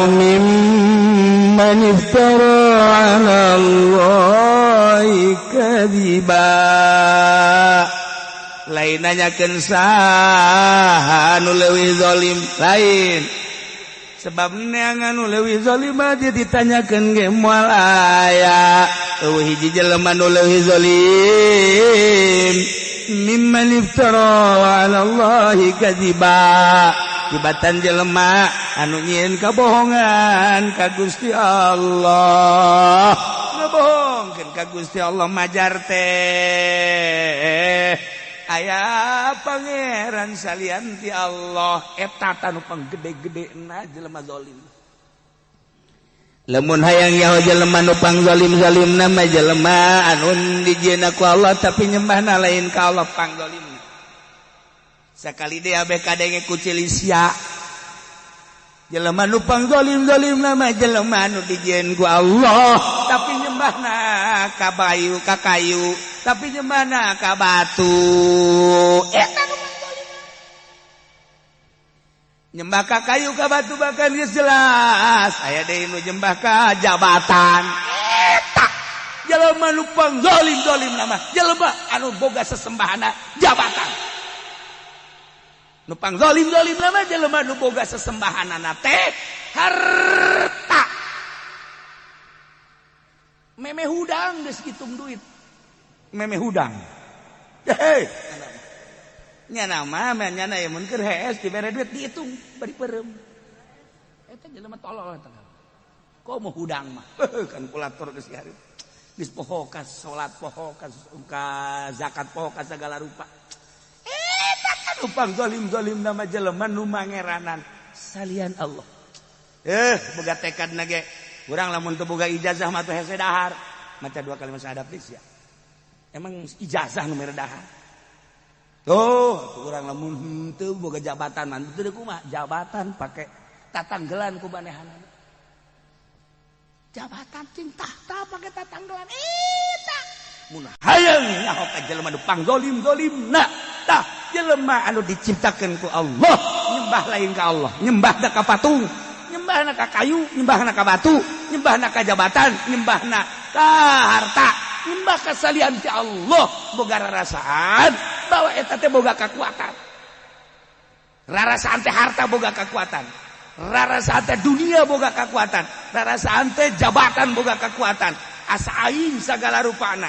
Mimman iftara 'ala Allahi kadziba. Lain nanyakeun saha anu leuwih zalim, lain sebab neangan nu leuwih zalim mah ditanyakeun ge moal aya. Eueuh hiji jelema nu leuwih zalim mimman iftara 'ala Allahi kadziba, tibatan jelema anu nyieun kabohongan ka Gusti Allah, ngabohongkeun ka Gusti Allah majar teh aya pangeran salian ti Allah. Eta tanu panggede-gedena jelema zalim. Lamun hayang nyaho jelema nu pangzalim-zalimna mah jelema anu dijieunna ku Allah tapi nyembahna lain ka Allah, pangzalimna. Sakali deui abeh kadenge ku Cilisia, jelema nu pangzalim-zalimna mah jelema anu dijieun ku Allah tapi nyembahna ka bayu, ka kayu, tapi nyembahna ka batu. Eta nu pangzalim. Nyembah ka kayu ka batu bahkan geus jelas aya deui nu nyembah ka jabatan. Eta jelema nu pangzalim-zalimna mah jelema anu boga sesembahana jabatan. Nu pangzalim-zalimna mah jelema nu boga sesembahanana teh harta. Meme hudang geus hitung duit. Meme hudang. Hei. Nya nama mah nyana mun keur hees dibere duit dihitung bari peureum. Eta jelema tolol eta. Komo hudang mah kalkulator geus hareup. Geus poho ka salat, poho ka zakat, poho ka sagala rupa. Eta kan nu pangzalim-zalim nama jelema nu mangeranan salian Allah. Boga tekadna ge urang lamun teu boga ijazah mah teh hese dahar. Maca dua kalimat syahadat geus ya. Emang ijazah nu mere dahar. Tuh, urang lamun henteu boga jabatan mah teu kumaha? Jabatan pake tatanggelan ku manehanana. Jabatan cing tahta pake tatanggelan eta. Mun hayang nyaho ka jelema nu pangzalim-zalimna, tah jelema anu diciptakeun ku Allah nyembah lain ka Allah, nyembahna ka patung, nyembahna ka kayu, nyembahna ka batu, nyembahna ka jabatan, nyembahna ka harta, nyembah ka salian ti Allah. Boga rarasaan bahwa eta teh boga kekuatan. Rarasaan teh harta boga kekuatan, rarasaan teh dunia boga kekuatan, rarasaan teh jabatan boga kekuatan, asa aing sagala rupana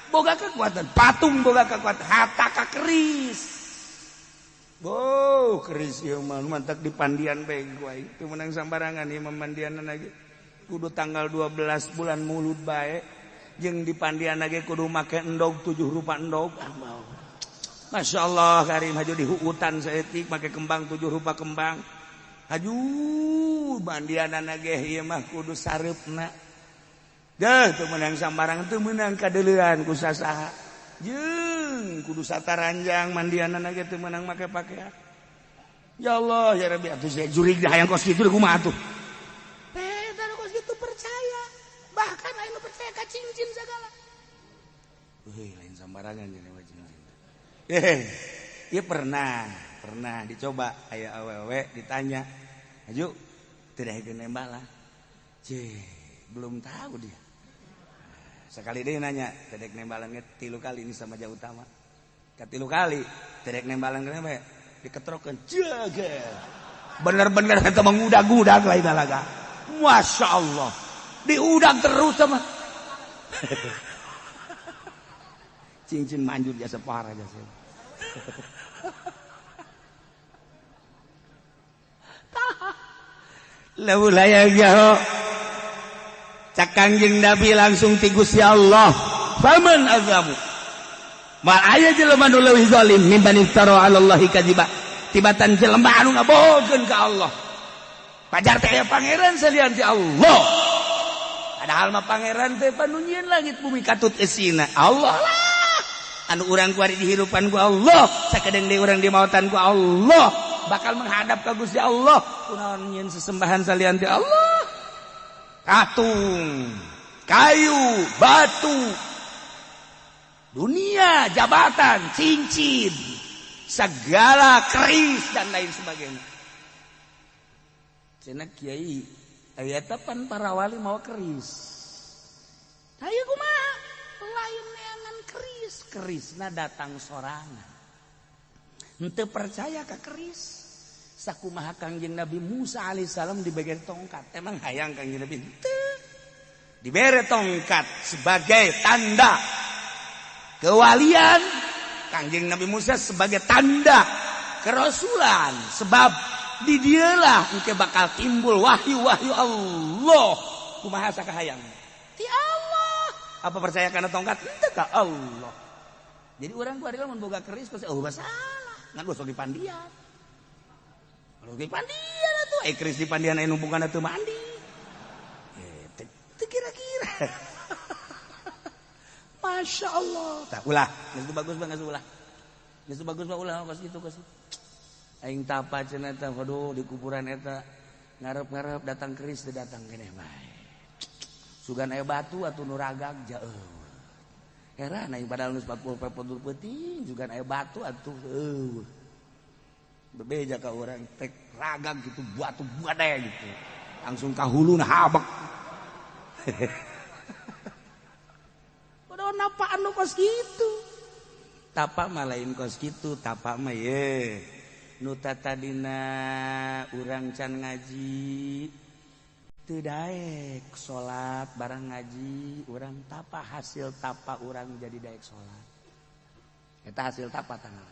boga kekuatan, patung boga kekuatan, harta ka keris. Boh, keris ieu mah mantak di pandian bae ku aing. Teu meunang sambarangan ieu mah mandianna lagi. Kudu tanggal 12 bulan Mulud bae. Jeung di pandian lagi kudu make endog 7 rupa endog. Ah, mau. Masya Allah karim haju di hutan saeutik make kembang 7 rupa kembang. Haju mandianana ge ieu mah kudu sareupna. Deuh teu meunang sambarang, teu meunang kadeulean ku sasaha. Jeung kudu sataranjang mandianana ge teu meunang make pakaian. Ya Allah ya Rabbi atuh saya jurig hayang kos kitu kumaha atuh. Eta nu kos kitu percaya. Bahkan lain nu percaya ka cincin segala. Euy lain sambarangan jeung mah cincin. Ieu pernah dicoba aya awewe ditanya, "Haju, teu daekeun nembak lah." Cih, belum tahu dia. Sekali dia nanya, teu dek nembalan ge 3 kali ini sama jauh utama. Katilu kali, teu dek nembalan kenapa? Diketrokeun, jaga. Bener-bener eta mengudag-udag lain laga. Masya Allah, diudag terus sama. Cincin manjur jasa parah jasa. Lamun hayang nyaho cak Kangjeng Nabi langsung ti Gusti Allah, faman azamu. Mal aya jelema nu leuwih zalim mimman iftara 'ala Allahi kadziba. Tibatan jelema anu ngabohongkeun ka Allah. Pajar teh aya pangeran salian ti Allah. Padahal mah pangeran teh panu nyieun langit bumi katut eusina. Allah lah. Anu urang kuari dihirupan ku Allah, sakedeung deui urang dimautan ku Allah, bakal menghadap ka Gusti Allah. Kunaon nyieun sesembahan salian ti Allah? Patung, kayu, batu, dunia, jabatan, cincin, segala keris dan lain sebagainya. Cenah kiai aya pan para wali mau keris. Hayu kumaha? Lain neangan keris, kerisna datang sorangan. Henteu percaya ka keris. Sakumaha Kangjeng Nabi Musa alaihissalam dibere tongkat. Emang hayang Kangjeng Nabi? Henteu. Dibere tongkat sebagai tanda kewalian Kangjeng Nabi Musa, sebagai tanda kerasulan, sebab di dialah engke bakal timbul wahyu-wahyu Allah. Kumaha sakahayang? Ti Allah. Apa percaya karena tongkat? Henteu ka Allah. Jadi urang ku ari lamun boga keris pasti oh masalah. Ngan gosok di pandian. Kalau di pandian atuh, eh keris di pandian aya numpungan atuh mandi. Eh teu kira-kira. Masya Allah. Tak ulah, geus bagus mah geus ulah. Geus bagus mah ulah kos kitu kos. Aing tapa cenah teh, waduh di kuburan eta ngarep-ngarep datang keris teu datang keneh bae. Sugan aya batu atuh nu ragag jauh. Heran aing padahal geus 40 peuting sugan aya batu atuh eueuh. Bebeja ka urang tek ragag gitu batu badai gitu. Langsung ka huluna habek. Padahal napaan nu kos kitu. Tapa mah lain kos kitu, tapa mah ye. Nu tadina urang can ngaji teu daek salat barang ngaji urang tapa, hasil tapa urang jadi daek salat. Eta hasil tapa tanggal.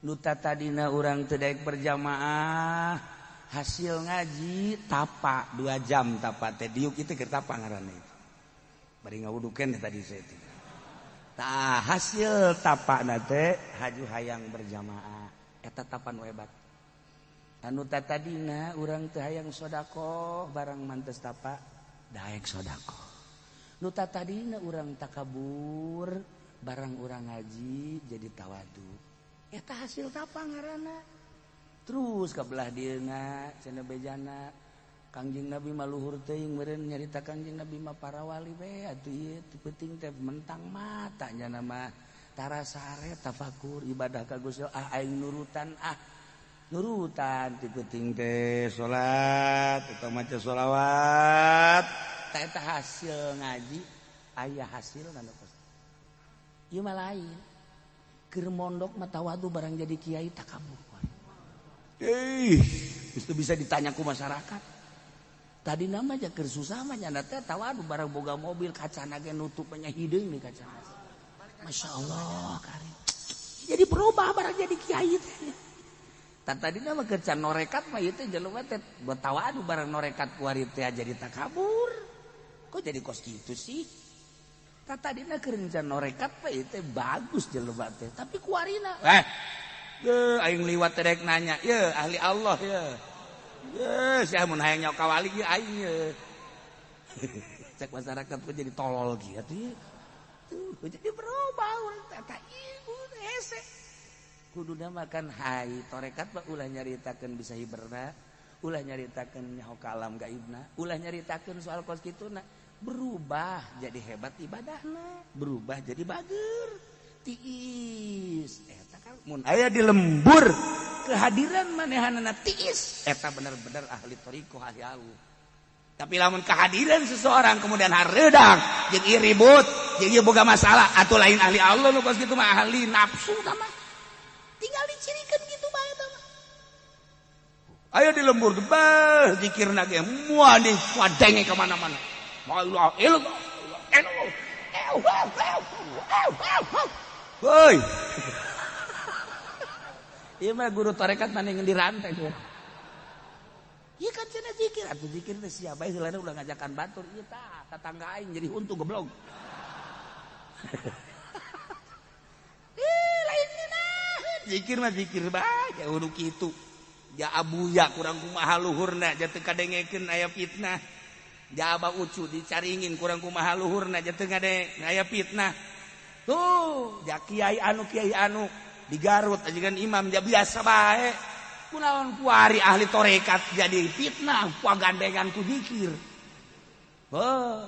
Nu tadina urang teu daek berjamaah, hasil ngaji tapa 2 jam tapa teh diuk itu keur tapa ngaranna itu. Bari ngawudukeun tadi saya teh. Tah hasil tapa teh haju hayang berjamaah. Eta tapa nu hebat. Anu tadina urang teu hayang sedekah barang mantes tapa daek sedekah. Nu tadina urang takabur barang urang ngaji jadi tawadu. Eta hasil tapa ngaranna. Terus ka belah dieuna cenah bejana Kangjeng Nabi mah luhur teuing meureun nyarita Kangjeng Nabi mah para wali we atuh ieu teu penting teh mentang mata nya mah tara sare tafakur ibadah ka Gusti ah aing nurutan ah nurutan ti penting teh salat atau maca sholawat ta eta hasil ngaji aya hasil nu kos ieu mah lain keur mondok mah tawadu barang jadi kiai takabur. Ih, itu bisa ditanya ku masyarakat. Tadi nama aja keur susah mah nyanda teh tawadu barang boga mobil kacana ge nutup nya hideung nih kacana. Masya Allah karim. Jadi berubah barang jadi kiai teh. Tadi nama keur can norekat mah ieu teh jelema teh tawadu barang norekat kuari teh jadi takabur. Kok jadi kos kitu sih? Tadina keur can norekat mah ieu teh bagus jelema teh, tapi kuarina ye aing liwat teh rek nanya, ye ahli Allah ye. Ye sia mun hayang nyawa ka wali ye aing ye. Cek masyarakat kok jadi tolol gitu. Tuh jadi berubah urang teh ka ibu hese. Kuduna makan hai torekat mah ulah nyaritakeun bisa hiberna, ulah nyaritakeun nyaho ka alam gaibna, ulah nyaritakeun soal kos kituna, berubah jadi hebat ibadahna, berubah jadi bager. Tiis eta kan mun aya di lembur kehadiran manehanana tiis eta bener-bener ahli thariqah ahli Allah. Tapi lamun kehadiran seseorang kemudian hareudang jeung ieu ribut jeung ieu boga masalah atuh lain ahli Allah nu kos kitu mah ahli nafsu tah mah. Tinggal dicirikan gitu bae tah mah. Ayo di lembur gebeh zikirna ge moal di wadenge ka mana-mana. La ilaha illallah. Woi. Ieu mah guru tarekat mana yang dirantai tuh. Ieu kan cenah zikir atuh zikir teh sia bae heulana ulah ngajakan batur ieu tah tatangga aing jadi huntu goblok. Ih lain ngeunaheun zikir mah zikir bae jauh nu kitu. Ja abuya kurang kumaha luhurna ja teu kadengekeun aya fitnah. Ja abah ucu dicaringin kurang kumaha luhurna ja teu ngadenge aya fitnah. Tuh, ja kiai anu di Garut ajikan imam ja biasa bae. Kunaon kuari ahli torekat jadi fitnah ku gandengan ku zikir. Heuh,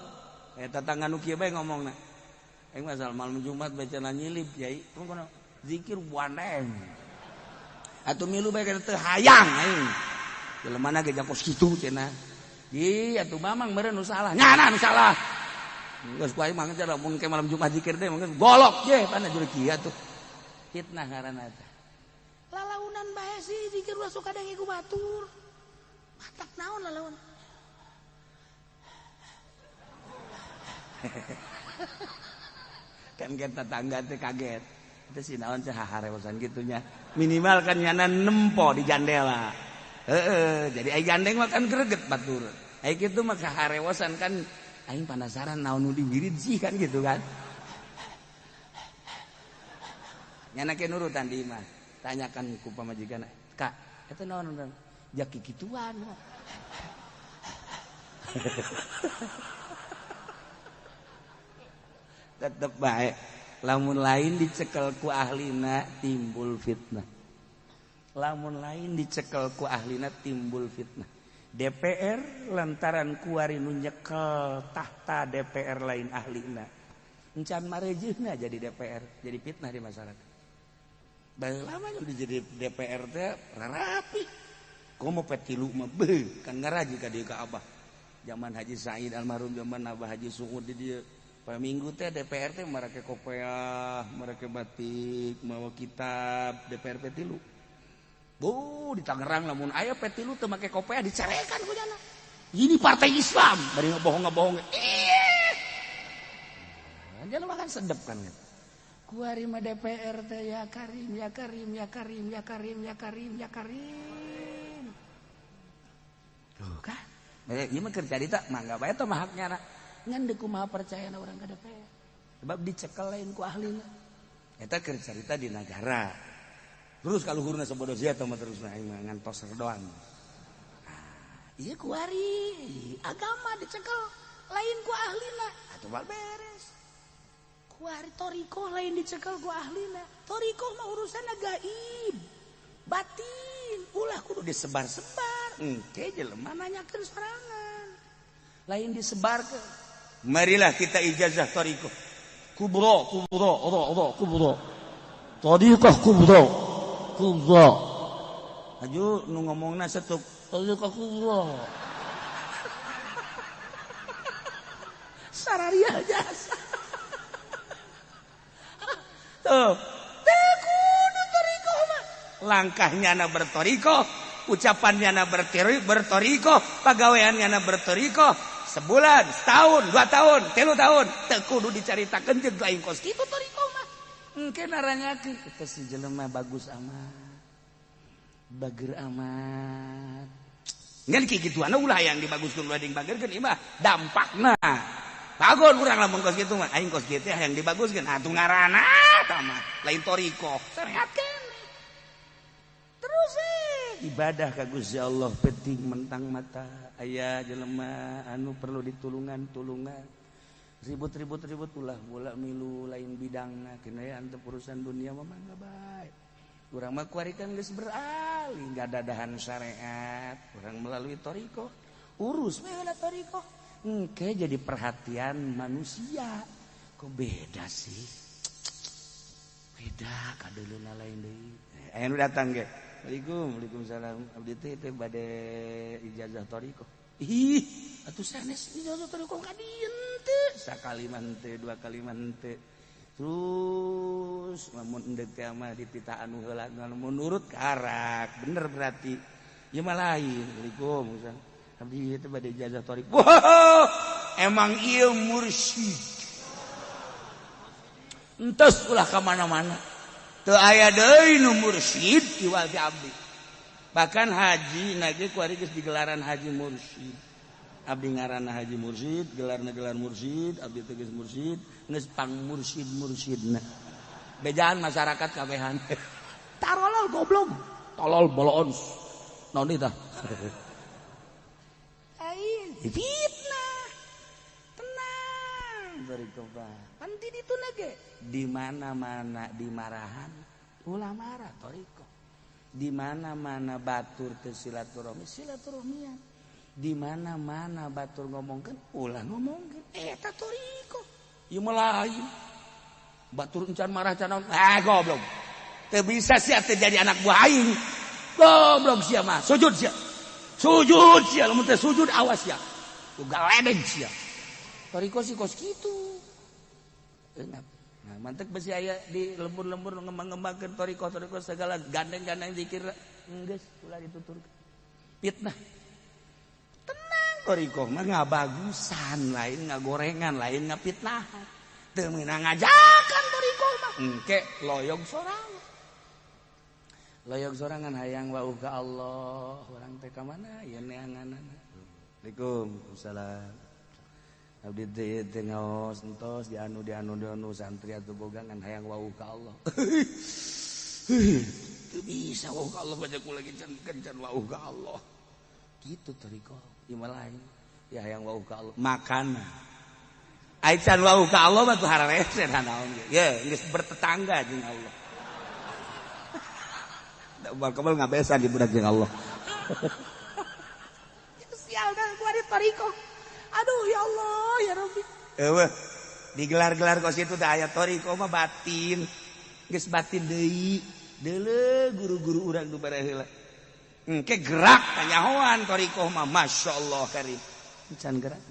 eta tangan nu kieu bae ngomongna. Aing mah malam Jumat bae cenah nyilip kiai. Kunaon zikir buaneng. Atuh milu bae teu hayang aing. Jelema ge jangkos kitu cenah. Ih atuh mamang meureun nu salah. Nyana nu salah. Geus ku aing mah mun ke malam Jumat zikir teh mungkin golok ye pana juru kieu atuh. Fitnah ngaranna teh. Lalaunan bae sih zikir ulah sok kadang ku batur. Matak naon lalaun. Kan kita tetangga teh kaget. Itu si naon teh haharewosan gitunya. Minimal kan nyana nempo di jandela. Heeh, jadi ai gandeng mah kan greget batur. Ai kitu mah kaharewosan kan aing penasaran naon nu diwirid sih kan gitu kan. Nyana ke nurutan di imah. Tanyakan ku pamajikan, "Kak, eta naon urang?" Jaki kituan. Tetep baik lamun lain dicekel ku ahlina timbul fitnah, lamun lain dicekel ku ahlina timbul fitnah. DPR lantaran kuari nu nyekel tahta DPR lain ahlina encan marejeuhna jadi DPR jadi fitnah di masyarakat. Baheula mah jadi DPR teh rarapi komo P3 mah beuh kan ngaraji ka dieu ka Abah zaman Haji Said almarhum, zaman Abah Haji Suud di dieu. Minggu teh DPR teh marake kopeah, marake batik, mawa kitab DPR P3. Bu, di Tangerang lamun aya P3 teu make kopeah dicarekan ku jana. Ini partai Islam, bari ngebohong-ngebohong. Ih. Jelema kan sedep kan gitu. Kuari mah DPR teh ya Karim, ya Karim, ya Karim, ya Karim, ya Karim, ya Karim. Tuh kan. Ieu mah keur carita mangga bae teh mah haknya. Ngan deuk kumaha percaya na urang ka DPR. Sebab dicekel lain ku ahlina. Eta keur carita di nagara. Terus kaluhurna sabodo sia teh mah terusna aing mah ngantos doang. Nah, ieu kuari agama dicekel lain ku ahlina. Atuh bal beres. Kuari torikoh lain dicekel ku ahlina. Torikoh mah urusan gaib, batin, ulah kudu disebar-sebar. Engke jelema nanyakeun sorangan. Lain disebarkeun. Marilah kita ijazah thariqah. Kubro, kubro, ro, ro, kubro. Thariqah kubro. Kubro. Aju nu ngomongna setuk thariqah kubro. Sararia jasa. Tuh, teu kudu thariqah mah. Langkahnya na berthariqah, ucapannya na berthariqah, pagaweannya na berthariqah. Sebulan, setahun, 2 tahun, 3 tahun, teu kudu dicaritakeun jeung lain kos kitu thariqah mah. Engke naranyakeun eta si jelema bagus amat. Bager amat. Ngan kieu kituana ulah hayang dibaguskeun ulah dibagerkeun ieu mah dampakna. Bagon urang lamun kos kitu mah, aing kos kieu teh hayang dibaguskeun. Atuh ngaranna tah mah lain thariqah. Syariat keneh. Terus ibadah ka Gusti Allah penting mentang mata. Aya jelema anu perlu ditulungan tulungan ribut-ribut-ribut ulah bola milu lain bidangna kena ya antep urusan dunia mah mangga bae. Urang mah kuari kan geus beralih ngadadahan syariat, urang melalui thariqah. Urus we heula thariqah. Engke jadi perhatian manusia. Kok beda sih? Beda kadeuleuna lain deui. Aya nu datang ge. Waalaikum, waalaikumsalam. Abdi teh bade ijazah thariqah. Ih, atuh sanes ijazah thariqah ka dieu teu. Sakali mah henteu, 2 kali mah henteu. Terus lamun endek teh mah ditita anu heula lamun nurut karak. Bener berarti. Ieu mah lain. Waalaikum. Abdi teh bade ijazah thariqah. Wah, emang ieu mursyid. Entos ulah ka mana-mana. Teu aya deui nu mursyid iwal ti abdi. Bahkan haji nage kuari geus digelaran haji mursyid. Abdi ngaranna haji mursyid, gelarna gelar mursyid, abdi teh geus mursyid, geus pang mursyid mursyidna. Bejaan masyarakat kabehan. Tarolol goblok, tolol boloon. Naon ieu tah? Lain fitnah. Tenang thariqah. Pan di ditu nage di mana-mana dimarahan ulah marah thariqah. Di mana-mana batur teu silaturahmi silaturahmian. Di mana-mana batur ngomongkeun ulah ngomongkeun eta thariqah. Ieu mah lain. Batur encan marah can naon? Ah goblok. Teu bisa sia teh jadi anak buah aing. Goblok sia mah. Sujud sia. Sujud sia, lamun teh sujud awas ya. Ku galedeg sia. Thoriqoh sih kos kitu. Eunap. Nah, mantek besi aya di lembur-lembur ngembang-ngembangkeun thoriqoh-thoriqoh segala gandeng-gandeng zikir geus ulah dituturkeun. Fitnah. Tenang thoriqoh mah ngabagusan, lain ngagorengan, lain ngapitnahan. Teu meunang ngajakan thoriqoh mah. Engke loyog sorangan. Loyog sorangan hayang wauh ka Allah, urang teh ka mana ieu neanganana. Assalamualaikum. Waalaikumsalam. Abdi teh teh ngaos entos di anu di anu di anu santri atuh boga ngan hayang wauh ka Allah. Teu bisa wauh ka Allah baca ku lagi can kencan wauh ka Allah. Kitu thoriqoh ieu mah lain. Ya hayang wauh ka Allah makana. Ai can wauh ka Allah mah tuh hararese naon ge. Ye geus bertetangga jeung Allah. Bakal ngabesan di budak jeung Allah. Sial dah gua di thoriqoh. Aduh ya Allah ya Rabbi. Eueuh digelar-gelar kos itu teh aya thoriqoh mah batin. Geus batin deui. Deuleu guru-guru urang nu bareheula. Engke gerak kanyahoan thoriqoh mah masyaallah karim. Can gerak.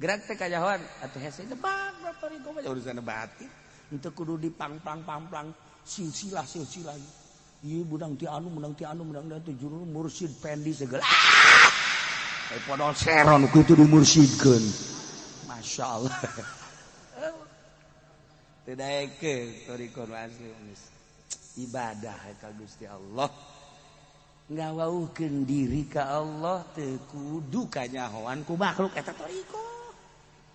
Gerak teh kanyahoan atuh hese nebak thoriqoh mah urusan batin. Henteu kudu dipang-pang-pang-pang silsilah-silsilah. Iya budang ti anu, budang ti anu, budang ti juru mursid pendi segala. Ah! Podol seron ku itu dimursidkeun. Masya Allah. Teu daekeun thoriqoh asli geus. Ibadah ka Gusti Allah. Ngawauhkeun diri ka Allah teu kudu kanyahoan ku makhluk eta thoriqoh.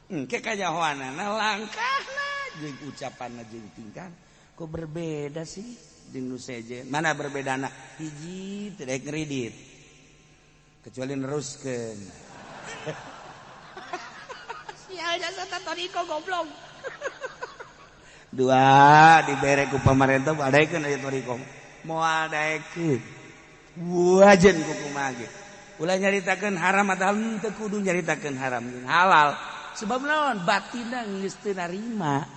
Engke kanyahoanana langkahna jeung ucapanna jeung tingkah kok berbeda sih jeung nu sejen. Mana berbedana? Hiji teu daek ngeridit. Kecuali neruskeun. Sial jasa thoriqoh goblok. Dua dibere ku pamarentah daekeun aya thoriqoh. Moal daekeun. Wajen ku kumaha ge. Ulah nyaritakeun haram atawa henteu kudu nyaritakeun haram jeung halal. Sebab naon? Batinna geus teu narima.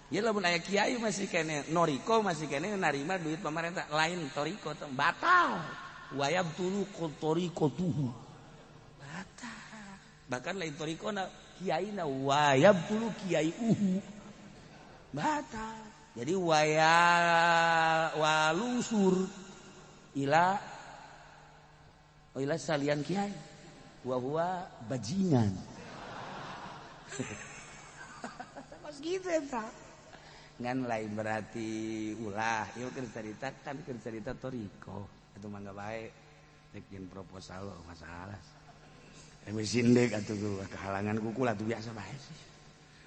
Ya lamun aya kiai masih kene noriko masih kene narima duit pemerintah lain thoriqoh batal. Wayab tulu thoriqotuhu. Batal. Bahkan lain thoriqoh na kiai na wayab tulu kiai uhu. Batal. Jadi waya walungsur ila ila salian kiai wa huwa bajingan. Mas gitu eta. Ngan lain berarti ulah ieu keur carita kan keur carita thoriqoh atuh mangga bae rek jeung proposal masalah. Emisi ndek atuh kehalangan kukul atuh biasa bae sih.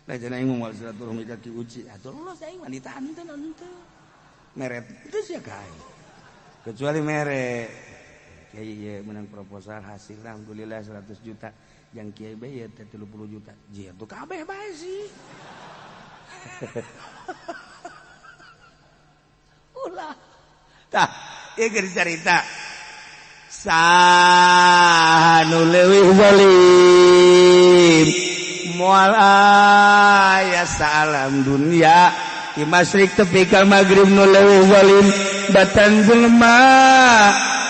Da cenah aing moal silaturahmi ka Ki Uci atuh lulus aing mah ditahan henteu. Meret itu sia ka aing. Kecuali mere kiai ieu menang proposal hasil alhamdulillah 100 juta yang kiai bae ieu teh 30 juta. Jieun tuh kabeh bae sih. Ulah. Tah, ieu keur carita. Saha nu leuwih zalim moal aya salam dunia di masyrik tepi ka magrib nu leuwih zalim batan jelema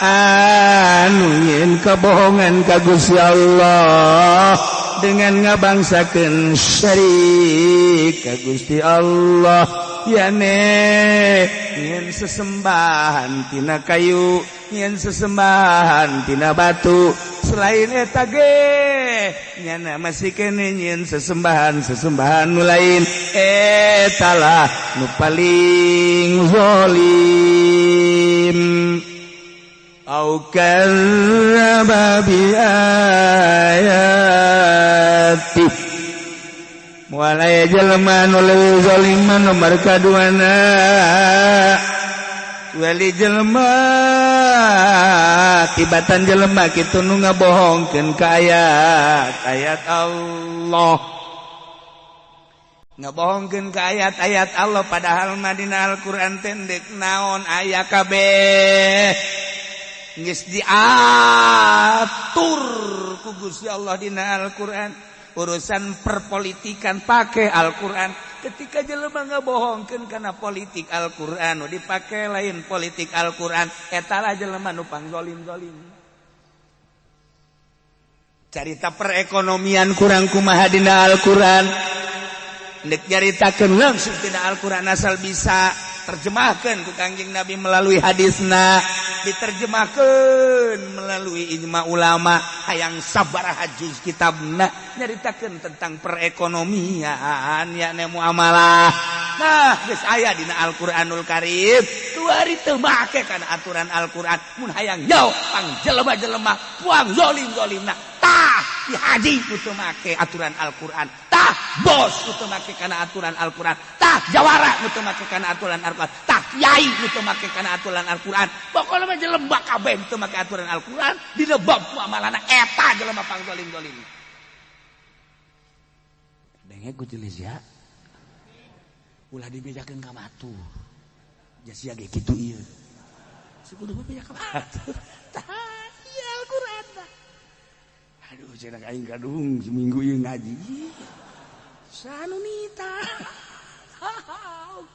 anu nyeun kabohongan ka Gusti Allah dengan ngabangsakeun syarik ka Gusti Allah yane nyeun sesembahan tina kayu nyeun sesembahan tina batu selain eta ge nyana masih kene nyeun sesembahan-sesembahan nu lain eta lah nu paling zalim. Au kadzdzaba bi ayati moal aya jelema nu leuwih zalim nomor kaduana wali jelema tibatan jelema kitu nu ngabohongkeun ka ayat-ayat Allah ngabohongkeun ka ayat-ayat Allah padahal mah dina Al-Qur'an teh deuk naon aya kabeh geus diatur ku Gusti Allah dina Al-Qur'an. Urusan perpolitikan pakai Al-Qur'an. Ketika jelema ngabohongkeun kana politik Al-Qur'an nu dipake lain politik Al-Qur'an, eta lah jelema nu pangzolim-zolim. Carita perekonomian kurang kumaha dina Al-Qur'an. Nek nyaritakeun langsung tina Al-Qur'an asal bisa terjemahkan ku Kangjeng Nabi melalui hadisna, diterjemahkan melalui ijma ulama, hayang sabaraha juz kitabna nyaritakeun tentang perekonomian yakni muamalah. Nah, geus aya dina Al-Qur'anul Karim. Kuari teu make kana aturan Al-Qur'an. Mun hayang jauh pang jelema-jelema puang zolim-zolimna. Tah, di haji nu teu make aturan Al-Qur'an. Tah, bos nu teu make kana aturan Al-Qur'an. Tah, jawara nu teu make kana aturan Al-Qur'an. Tah, kiai nu teu make kana aturan Al-Qur'an. Pokona mah jelema kabeh nu teu make aturan Al-Qur'an dina bab muamalahna eta jelema pang zolim-zolim. Denge ku jelis ya. Ulah dibejakeun ka batur. Sia ge kitu ieu. Sekudu mah beja ka batur. Tah, ieu Al-Qur'an tah. Aduh, cenah aing kadung seminggu ieu ngaji. Sanunita.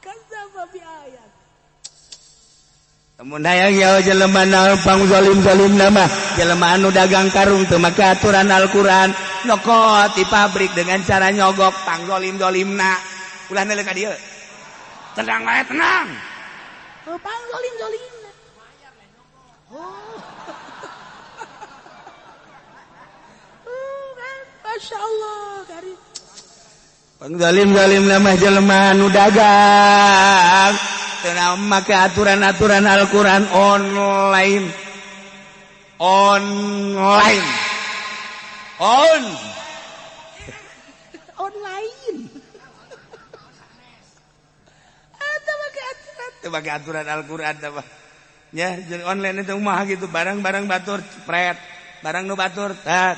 Kadzdzaba bi ayat. Mun hayang ya jelema naon pang zalim-zalim mah, jelema anu dagang karung teu make aturan Al-Qur'an, nyokot di pabrik dengan cara nyogok pang zalim-zalimna. Ulah neuleuh ka dieu. Tenang wae, tenang. Oh, pang zalim-zalimna. Oh. Oh, Masya Allah, kari. Pang zalim-zalim mah jelema anu dagang teu make aturan-aturan Al-Qur'an online. Online. On. Online. Eta make aturan, teu make aturan Al-Qur'an teh mah. Ya, jadi online itu mah gitu, barang-barang batur pret, barang nu batur tat.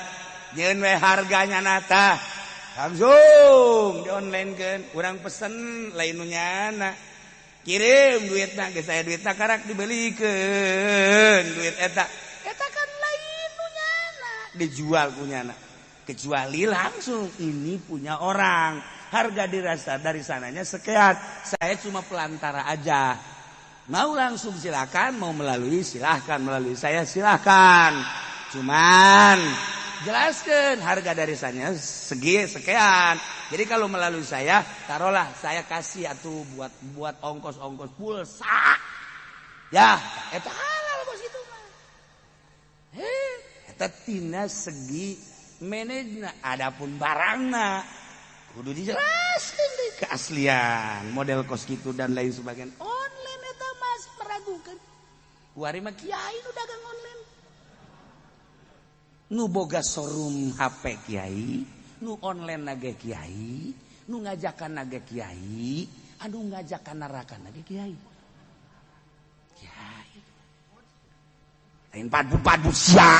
Nyeun we harganya nata. Langsung di online keun, urang pesen lain nu nyana. Kirim duitna geus aya duitna karak dibelikeun duit eta. Eta kan lain nu nyana, dijual ku nyana. Kecuali langsung ini punya orang. Harga dirasa dari sananya sekian. Saya cuma pelantara aja. Mau langsung silakan, mau melalui silahkan, melalui saya silahkan. Cuman jelaskan harga dari sananya segi sekian. Jadi kalau melalui saya, taruhlah saya kasih atuh buat ongkos-ongkos pulsa. Ya, eta halal bos itu mah. Eta tina segi manajna, adapun barangna kudu dijelaskan deh keaslian, model kos gitu dan lain sebagainya. Online eta masih meragukan. Kuari mah kiai nu dagang online. Nu boga showroom HP kiai, nu online nage kiai, nu ngajakan nage kiai, anu ngajakan neraka nage kiai. Kiai. Lain padu-padu sia.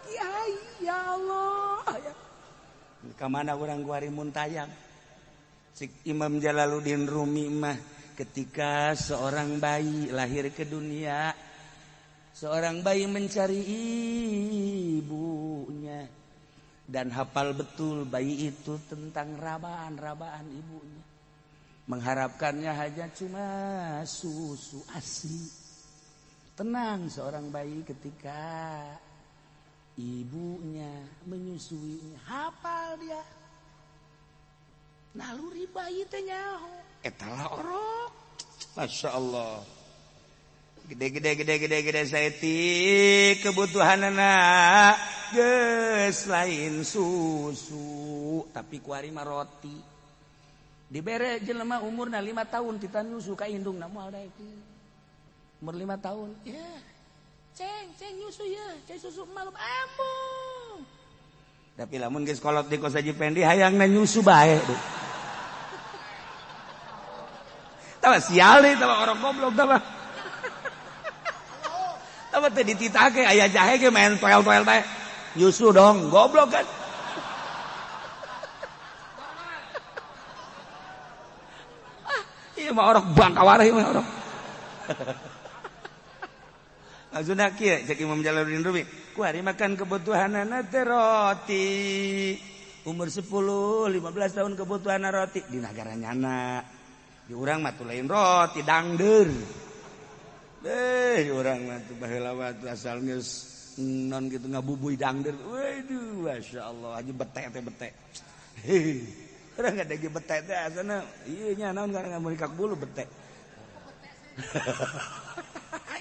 Kiai, ya Allah. Ka mana urang kuari mun tayang? Cik Imam Jalaluddin Rumi mah ketika seorang bayi lahir ke dunia, seorang bayi mencari ibunya dan hafal betul bayi itu tentang rabaan-rabaan ibunya. Mengharapkannya hanya cuma susu ASI. Tenang seorang bayi ketika ibunya menyusuinya, hafal dia. Naluri bayi teh nyaho. Eta lah orok. Masya Allah. Gede-gede saeutik kebutuhanana geus lain susu tapi kuari mah roti. Dibere jelema umurna 5 tahun tita nyusu ka indungna moal daek. Umur 5 tahun. Ya. Ceng nyusu ya, ceng susu malum ambung. Tapi lamun geus kolot di kos Haji Pendi hayangna nyusu bae. Tah sial deui tah orang goblok tah. Tah teh dititake aya jahe ge main toel-toel bae. Nyusu dong, goblok kan. Ah, ieu mah orok bangkawareh ieu mah orok. Maksudna kieu cek Imam Jalaluddin Rumi, kuari makan kebutuhanana teh roti. Umur 10, 15 tahun kebutuhan roti di nagara nyana. Di urang mah lain roti dangdeur. Urang mah tuh baheula mah tuh asal geus non gitu ngabubuy dangder. Waduh, Masya Allah, aja bete teh bete. Urang ngadege bete teh asana ieu nya naon karena ngamurikak bulu bete.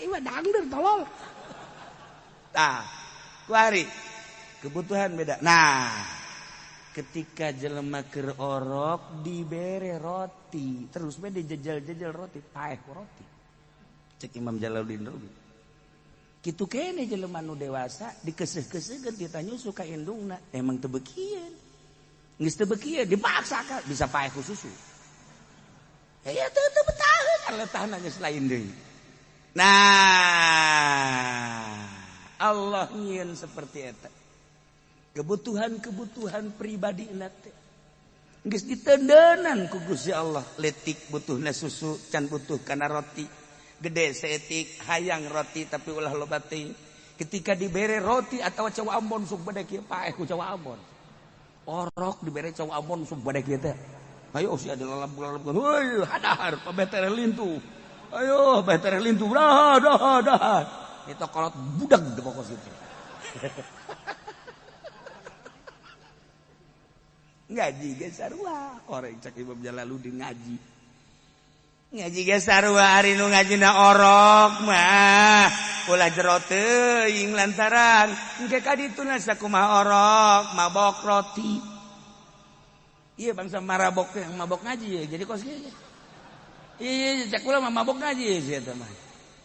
Ieu mah dangder tolol. Tah, kuari kebutuhan beda. Nah, ketika jelema keur orok dibere roti, terus we dijejel-jejel roti, paeh roti. Cek Imam Jalaluddin Rumi. Kitu kene jelema nu dewasa dikeuseuh-keuseuhkeun kita nyusu ka indungna, emang teu beukieun. Geus teu beukieun dipaksakan bisa paeh ku susu. Ya teu teu betaheun letahna geus lain deui. Nah, Allah nyieun seperti eta. Kebutuhan-kebutuhan pribadi teh geus ditendenan ku Gusti Allah. Letik butuhna susu, can butuh kana roti. Gede seetik hayang roti tapi ulah loba teuing. Ketika dibere roti atau cau Ambon sok bade kieu paeh ku cau Ambon. Orok dibere cau Ambon sok bade kieu teh. Ayo sia dilalap-lalap. Heuy, hadahar pabetere lintu. Ayo betere lintu. Dah dah dah. Itu kolot budak di pokok situ. Ngaji ge sarua, orang cek Imam Jalaluddin ngaji. Ngaji ge sarua ari nu ngajina orok mah ulah jero teuing lantaran engke ka dituna sakumaha orok mabok roti. Iya bangsa marabok yang mabok ngaji ya, jadi kos kieu. Iya cek kula mah mabok ngaji sih eta mah.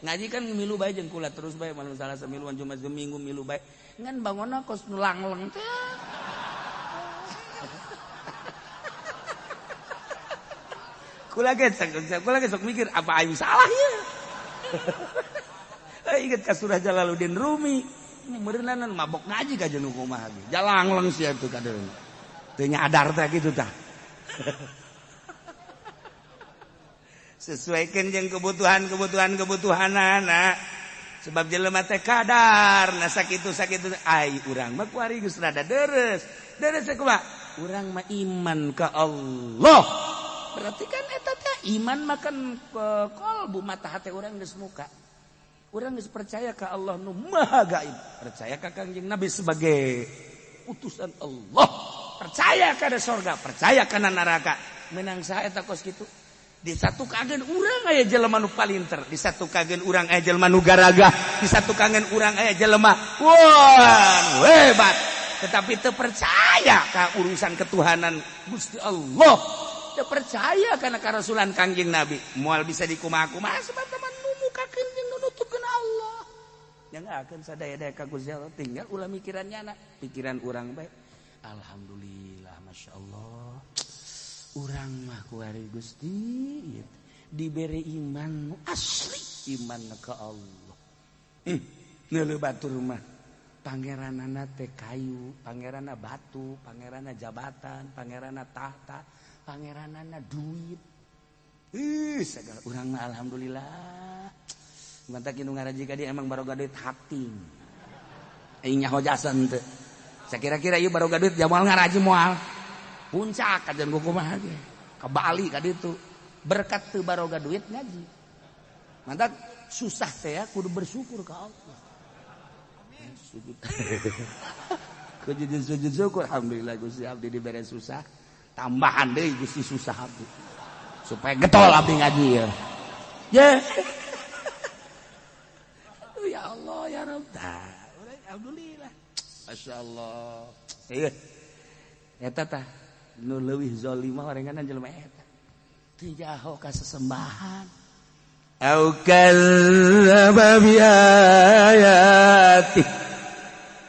Ngaji kan milu bae jeung kula terus bae malam Salasa miluan Jumat Minggu milu bae. Ngan bangonna kos nu langleng teh. Kula ge sok mikir apa aing salah ya. Inget ka surah Jalaluddin Rumi, meureunana mabok ngaji ka jeung kumaha ge. Jalangleng sia tuh kadeung. Teu nyadar teh kitu tah. Sesuaikan jeung kebutuhan-kebutuhan kebutuhanana. Sebab jelema teh kadar, nah sakitu-sakitu ai urang mah kuari geus rada deres. Deres teh kumaha? Urang mah iman ka Allah. Berarti kan eta teh iman makan kolbu mata hati urang geus muka. Urang geus percaya ka Allah nu Maha Gaib, percaya ka Kangjeng Nabi sebagai utusan Allah, percaya kana sorga, percaya kana neraka. Menang saha eta kos kitu? Di satu kagen urang aya jelema nu palinter, di satu kagen urang aya jelema nu garaga, di satu kagen urang aya jelema wah nu hebat, tetapi teu percaya ka urusan ketuhanan Gusti Allah. Percaya karena karasulan Kangjeng Nabi moal bisa dikumaha-kumaha sebab teman nu mukakeun jeung nu nutupkeun Allah. Yang akan sadaya-daya ka Gusti Allah tinggal ulah mikirannya anak pikiran urang bae. Alhamdulillah masyaallah. Urang mah kuari Gusti dibere iman nu asli iman ka Allah. Neuleuh batur mah pangeranana teh kayu, pangeranna batu, pangeranna jabatan, pangeranna tahta, pangeranana duit. Segala urang mah alhamdulillah. Mantak nu ngaraji ka dieu emang baroga duit hating. Aing nyaho jasan teu. Sakira-kira ieu baroga duit jamal ngaraji moal. Puncak kajian kumaha ge. Ka Bali ka ditu. Berkat teu baroga duit ngaji. Mantak susah teh ya kudu bersyukur ka Allah. Amin. Sujud. Kudu sujud syukur alhamdulillah Gusti abdi dibere susah. Tambahan deui Gusti susah abdi supaya getol abdi ngaji ya. Ya. Ya Allah ya Rabb. Alhamdulillah. Masyaallah. Ieu. Eta tah nu leuwih zalimah orenganan jelema eta. Teu jaho ka sesembahan. Au kadzdzaba bi ayati.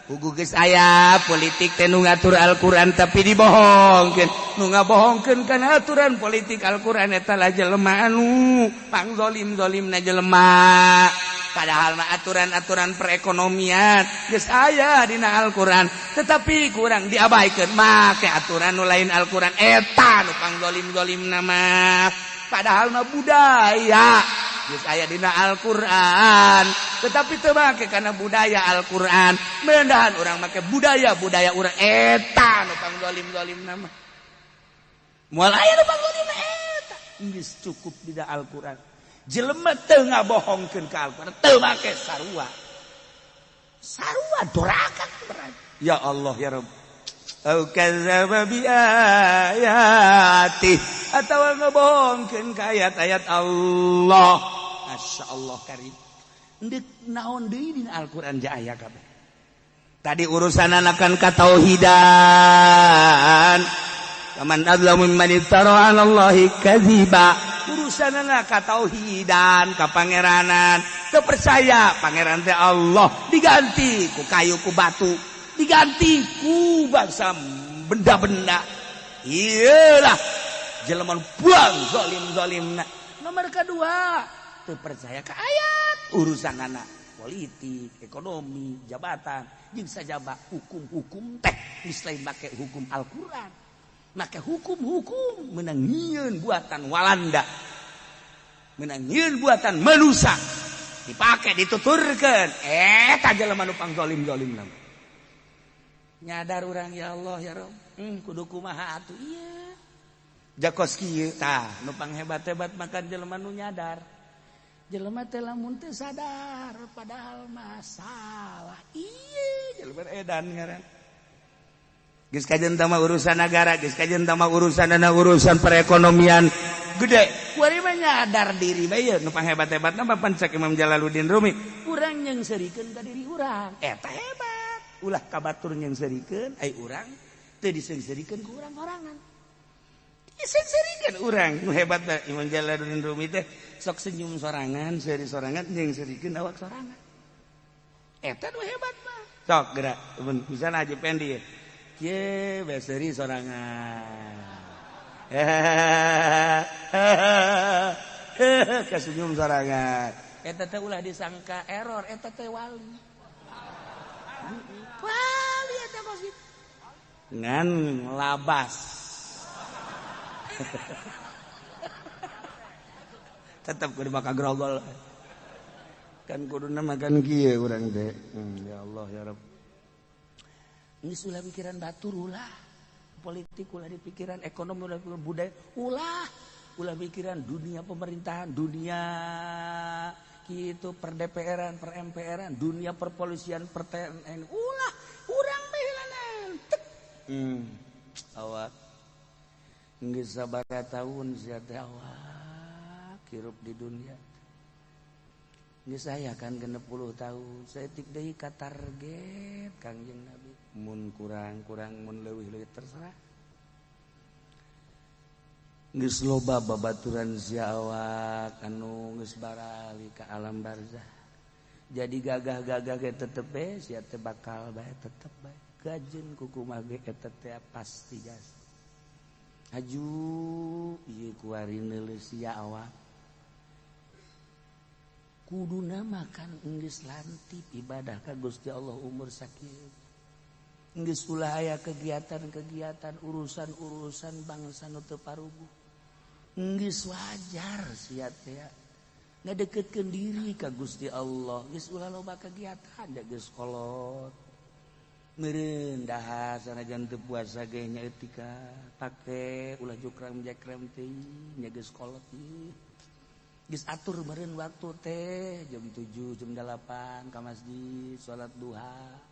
Pugu geus aya politik teh nu ngatur Al-Qur'an tapi dibohongkeun. Nu ngabohongkeun kana aturan politik Al-Qur'an eta lah jelema anu pangzolim-zolimna jelema. Padahal mah aturan-aturan perekonomian geus aya dina Al-Qur'an, tetapi kurang diabaikeun make aturan nu lain Al-Qur'an eta nu pangzolim-zolimna mah. Padahal mah budaya geus aya dina Al-Qur'an, tetapi teu make kana budaya Al-Qur'an. Mendahan urang make budaya-budaya urang eta nu pangzolim-zolimna mah. Moal aya nu pangzolimna eta. Geus cukup dina Al-Qur'an. Jelema teu ngabohongkeun ka Al-Qur'an, teu make sarua. Sarua doraka berarti. Ya Allah ya Rabb. Au kadzdzaba bi ayati atawa ngabohongkeun ka ayat-ayat Allah. Masya Allah karim. Ndek naon deui dina Al-Qur'an ja aya kabeh. Tadi urusan anakan katauhidan. Faman adzlamu mimman iftara 'ala Allahi kadziba. Urusan anak katauhidan, ka pangeranan. Teu percaya pangeran teh Allah, diganti ku kayu ku batu, diganti ku bangsa benda-benda. Iyalah jelema buang zalim-zalimna. Nomor kedua, teu percaya ka ayat urusan anak politik, ekonomi, jabatan, jeung sajaba hukum-hukum teh geus lain make hukum Al-Qur'an. Make hukum-hukum menang nyieun buatan Walanda. Menang nyieun buatan manusia. Dipake dituturkeun. Eta jelema nu pangzalim-zalimna. Nyadar urang ya Allah ya Rabb. Kudu kumaha atuh ieu. Jakos kieu tah nu panghebat-hebat makan jelema nu nyadar. Jelema teh lamun teu sadar padahal masalah. Ieu jelema edan ngaran. Geus kajen tama urusan negara, geus kajen tama urusan dana urusan perekonomian gede. Kuari mah nyadar diri bae ieu nu panghebat-hebatna mah pancak Imam Jalaluddin Rumi. Urang nyeungseurikeun ka diri urang. Eta hebat. Ulah ka batur nyeungseurikeun ai urang teu diseungseurikeun ku urang sorangan. Diseungseurikeun urang nu hebat teh Imam Jalaluddin Rumi teh sok senyum sorangan, seuri sorangan nyeungseurikeun awak sorangan. Eta nu hebat mah. Sok gerak mun misalna Haji Pendi ye. Ye, beseri sorangan. Kesenyum sorangan. Eta teh ulah disangka error, eta teh wali. Wali eta kos kitu. Ngan labas. Tetep kudu bakal grogol. Kan kuduna makan kieu urang teh. Ya Allah ya Rabb. Geus ulah pikiran batur ulah, politik ulah dipikiran, ekonomi ulah pikiran, budaya ulah, ulah pikiran dunia pemerintahan, dunia kitu per DPR-an, per MPR-an, dunia perpolisian, per TNI, ulah, urang bae heulanan. Awak geus sabaraha taun sia teh awak hirup di dunia. Geus aya kan 60 tahun, saeutik deui ka target Kangjeng Nabi. Mun kurang-kurang mun leuwih-leuwih terserah. Geus loba babaturan sia awak anu geus barali ka alam barzah. Jadi gagah-gagah ge tetep bae sia teh bakal bae tetep bae. Gajeun ku kumaha ge eta teh pasti gas. Haju ieu kuari neuleus sia awak. Kuduna makan geus lantip ibadah ka Gusti Allah umur sakieu. Geus ulah aya kegiatan-kegiatan urusan-urusan bangsa nu teu paruguh. Geus wajar sia teh ngadeukeutkeun diri ka Gusti Allah. Geus ulah loba kegiatan da geus kolot. Meureun dahar sanajan teu puasa ge nya etika pake ulah jukrang-jakrem teuing nya geus kolot ieu. Geus atur meureun waktu teh jam 7 jam 8 ka masjid salat duha.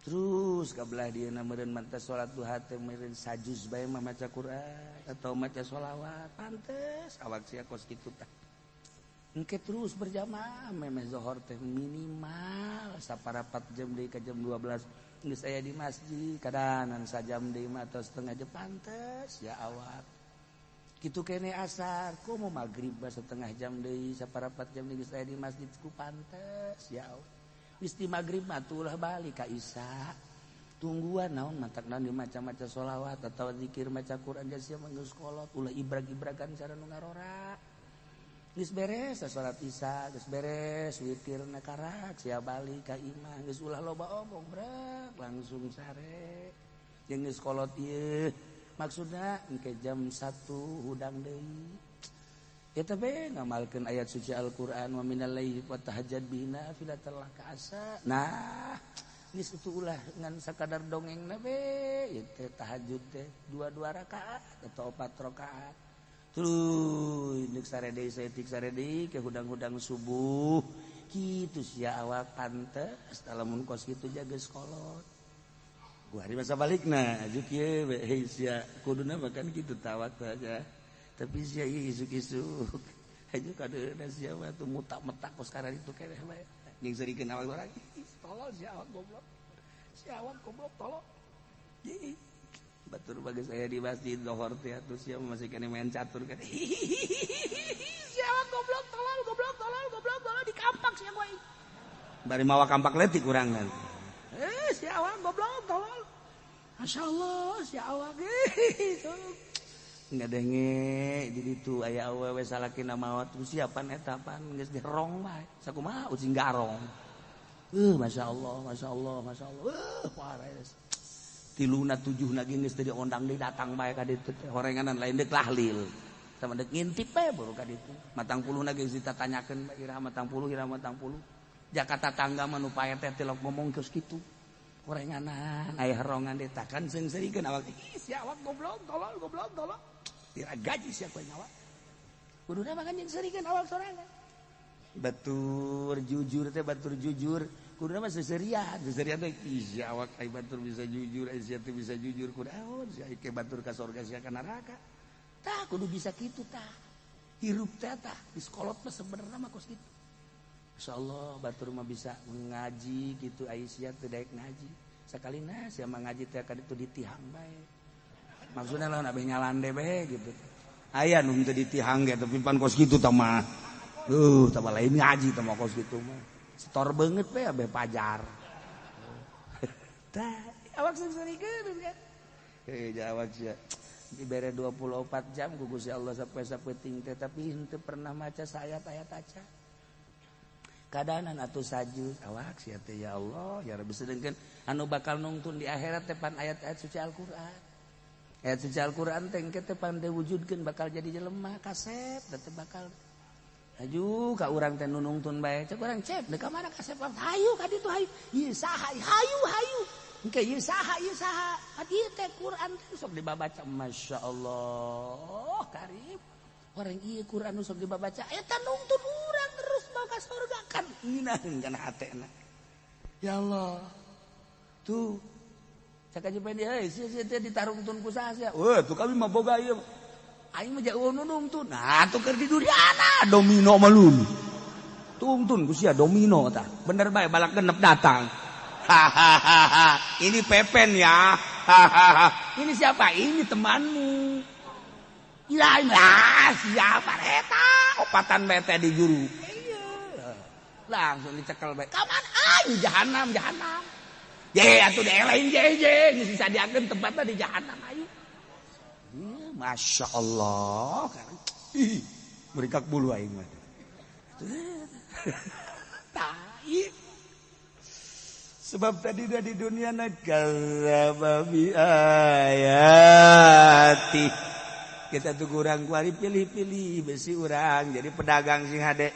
Terus kabelah dieuna meureun mah teh salat duha teh meureun sajuz bae mah maca Quran atau maca sholawat pantes awak sia kos kitu tah. Engke terus berjamaah memeh zohor teh minimal saparapat jam deui ka jam 12 geus aya di masjid kadanan sajam deui mah atau setengah jam pantes ya awak. Kitu kene asar komo magrib setengah jam deui saparapat jam deui geus aya di masjid ku pantes ya awak. Geus di magrib mah ulah balik ka isya. Tungguan naon matak naon dimaca-maca sholawat atau zikir maca Quran sia mah geus kolot ulah ibrag-ibragan cara nu ngarora. Geus beres salat isya, geus beres witirna karak sia balik ka imah geus ulah loba omong brek langsung sare. Jeung geus kolot ieu maksudna engke jam 1 hudang deui. Eta bae ngamalkeun ayat suci Al-Qur'an wa minal laili fatahajjad bihi nafilatan laka asa. Nah, geus itu ulah ngan sakadar dongengna bae ieu teh tahajud teh 2 rakaat atau 4 rakaat. Terus deuk sarede saeutik sarede ke hudang-hudang subuh kitu sia awak pantes lamun kos kitu jaga sekolot. Gua hari masa balikna aju kieu we hei sia kuduna makan kitu tawak aja. Tapi sia isuk-isuk aju kadeuna sia mah tuh mutak-metak kos karena itu keneh bae. Jeung seurikeun awak urang tolol sia awak goblok. Si awak goblok tolol. Batur bagi saya di masjid lohor teh atuh sia masih kene main catur kan. Si awak goblok tolol goblok tolol goblok tolol dikampak sia gua. Bari mawa kampak letik urang kan. Si awak goblok tolol. Masyaallah si awak ngadenge di ditu aya awewe salakina maot siapan eta pan geus dirong bae sakumaha ucing garong. Masyaallah masyaallah masyaallah. Pares. Tiluna tujuhna ge geus teu diondang deui datang bae ka ditu teh horenganan lain deuk tahlil. Sama deuk ngintip bae baru ka ditu. Matang puluhna geus ditatanyakeun bae iraha matang puluh iraha matang puluh. Jakarta tangga mah nu pae teh tilok ngomong geus kitu. Horenganan aya herongan deui takan seungseurikeun awak. Ih si awak goblok tolol goblok tolol. Tira gaji sia koe nyawa. Kuduna mah kan jeung seurikeun awak sorangan. Batur jujur teh batur jujur. Kuduna mah seserian, seserian teh ih si awak ai batur bisa jujur, ai sia teh bisa jujur kudu aon sia ke batur ka surga sia ka neraka. Tah kudu bisa kitu tah. Hirup teh tah diskolot mah sebenarnya mah kos kitu. Insyaallah batur mah bisa ngaji gitu ai sia teu daek ngaji. Sakalina sia mah ngaji teh ka ditu ditihang bae. Maksudna lamun abeh nyalande bae gitu. Aya nu teu ditihang ge tapi pan kos kitu tah mah. Tah lain ngaji tah mah kos kitu mah. Setor banget bae abeh pajar. Tah awak seungseurikeun kan. Awak sia dibere 24 jam ku Gusti Allah sampai sapeting teh tapi henteu pernah maca saayat-ayat aca. Kadanan atuh sajud awak sia teh ya Allah ya Rabbi sedengkeun anu bakal nungtun di akhirat teh pan ayat-ayat suci Al-Qur'an. Ayat suci Al-Qur'an teh engke teh pan diwujudkeun bakal jadi jelema kasep teh bakal aju ka urang teh nungtun bae cek urang cep deuk ka mana kasep hayu ka ditu hayu ieu saha hayu hayu engke ieu saha ieu teh Qur'an teh sok dibabaca masyaallah karib orang ieu Qur'an sok dibabaca eta nungtun urang terus mau ka surga kan ngeunaheun kana hatena ya Allah tuh cak aja pengen euy sia sia teh ditarungtun ku saha sia weuh tuh kami mah boga ieu aing mah jauh nungtun nah tuh keur di duriana domino mah lun tungtun ku sia domino tah bener bae balak genep datang hahaha ini Pepen ya hahaha ini siapa ini temanmu ya lah siapa eta opatan bete di juru iya langsung dicekel bae kaman ayu jahanam jahanam je atuh dielain je je geus disadiakeun tempatna di jahanam ayu. Masya Allah ih merikak bulu aing mah tai sebab tadi dah di dunia kadzdzaba bi ayati kita tuh kurang kuari pilih-pilih besi urang jadi pedagang sing hade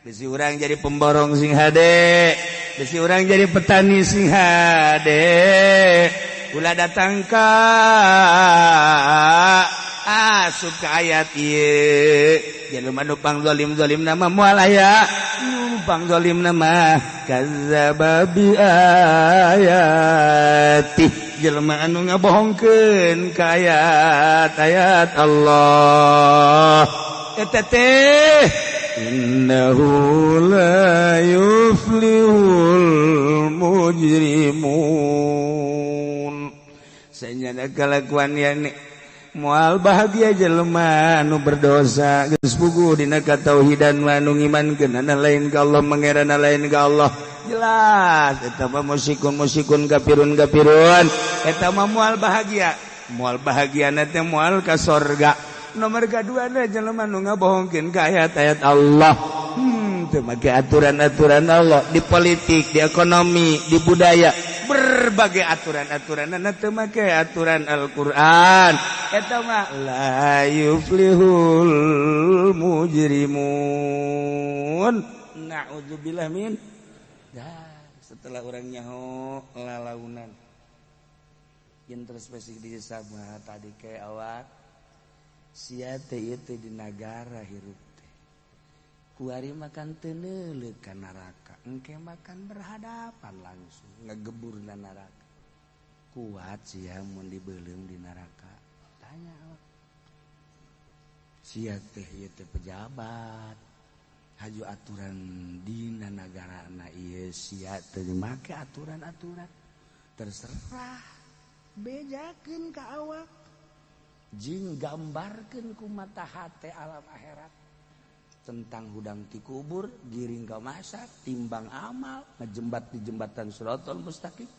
besi urang jadi pemborong sing hade besi urang jadi petani sing hade ulah datang ka asup ka ayat ieu jelema nu pang zalim-zalim nama moal aya nu pang zalim nama kadzdzaba bi ayati jelema anu ngabohongkeun ka ayat-ayat Allah eta teh innahu la yuflihul mujrimun senyana kalakuan yani moal bahagia jelema anu berdosa geus puguh dina katauhidan anu ngimankeun lain ka Allah mangerana lain ka Allah jelas eta mah musyikun musyikun kafirun kafirun eta mah moal bahagia moal bahagiana teh moal ka sorga nomor kadua na jelema nu ngabohongkeun ka ayat-ayat Allah teu make aturan-aturan Allah di politik di ekonomi di budaya berbagai aturan-aturan teu make aturan Al-Qur'an eta mah la yuflihul mujrimun na'udzubillah min dah setelah urang nyaho lalaunan introspeksi diri sama tadi kayak awak Sia teh ieu teh di nagara hirup teh. Kuari makan teu neuleuk ka neraka, engke makan berhadapan langsung ngegebur na neraka. Kuat sia mun dibeuleum di neraka. Tanya awak. Sia teh ieu teh pejabat. Haju aturan dina nagarana ieu sia teh make aturan-aturan. Terserah bejakeun ka awak. Jing gambarkeun ku mata hate alam akhirat tentang hudang ti kubur, giring ka masak, timbang amal, ngejembat di jembatan Shirathol Mustaqim.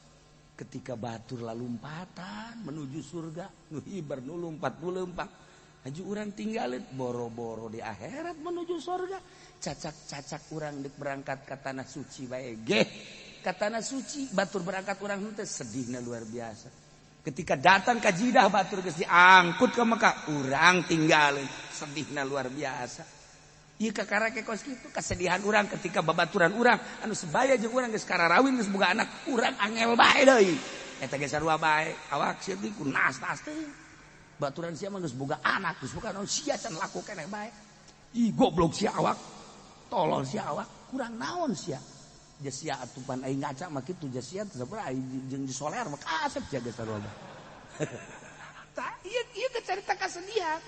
Ketika batur lalumpatan menuju surga, nu hiber nu lumpat nu leumpang. Haju urang tinggalin boro-boro di akhirat menuju surga. Cacak-cacak urang dek berangkat ke tanah suci bae geh. Ka tanah suci batur berangkat urang henteu sedihna luar biasa. Ketika datang ke Jidah batur geus diangkut ke Mekah, urang tinggalin sedihna luar biasa. Ieu kakara ke kos kitu kesedihan urang ketika babaturan urang anu sebaya jeung urang geus kararawin geus boga anak, urang angel bae deui. Eta ge sarua bae, awak sia teh ku nas-nas teh. Baturan sia mah geus boga anak, geus boga naon sia can laku keneh bae. Ih goblok sia awak. Tolol sia awak, kurang naon sia. Sia atupan aing ngaca mah kitu sia teh sabar aing jeung disoler mah kasep sia geus sarua bae. Tah ieu ieu teh carita kasedihan.